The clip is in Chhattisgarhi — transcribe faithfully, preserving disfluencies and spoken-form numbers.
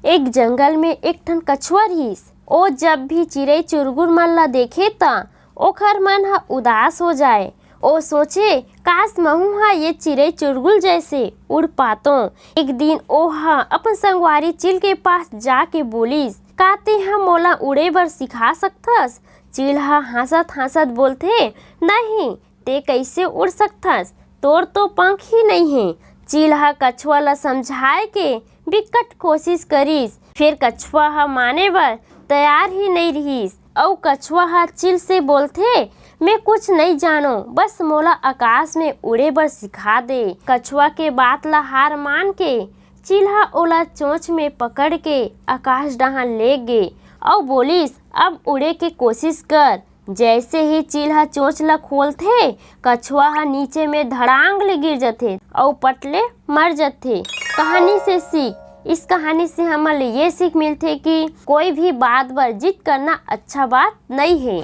एक जंगल में एक ठन कछुआ रिहिस। ओ जब भी चिरई चुरगुर मन ला देखे, त ओखर मन ह उदास हो जाए। ओ सोचे, "काश, महूं ह ये चिरई चुरगुर जैसे उड़ पातों।" एक दिन ओ ह अपन संगवारी चील के पास जाके बोलिस, "का तेंह मोला उड़े बर सिखा सकथस?" चील ह हाँसत-हाँसत बोलथे, "नहीं, ते कइसे उड़ सकथस? तोर तो पंख ही नइ हे।" चील ह कछुआ ल समझाए के बिकट कोशिश करिस, फेर कछुआ ह माने बर तैयार ही नइ रिहिस। अउ कछुआ ह चील से बोलथे, "मैं कुछ नइ जानों, बस मोला आकाश में उड़े बर सिखा दे।" कछुआ के बात ल हार मान के चील ह ओला चोंच में पकड़ के आकाश डहार ले गे अउ बोलिस, "अब उड़े के कोशिश कर।" जैसे ही चील ह चोंच ल खोलथे, कछुआ ह नीचे में धड़ांग ले गिर जथे अउ पट ले मर जथे। कहानी से सीख। इस कहानी से हमन ल ये सीख मिलथे कि कोई भी बात बर जिद करना अच्छा बात नइ हे।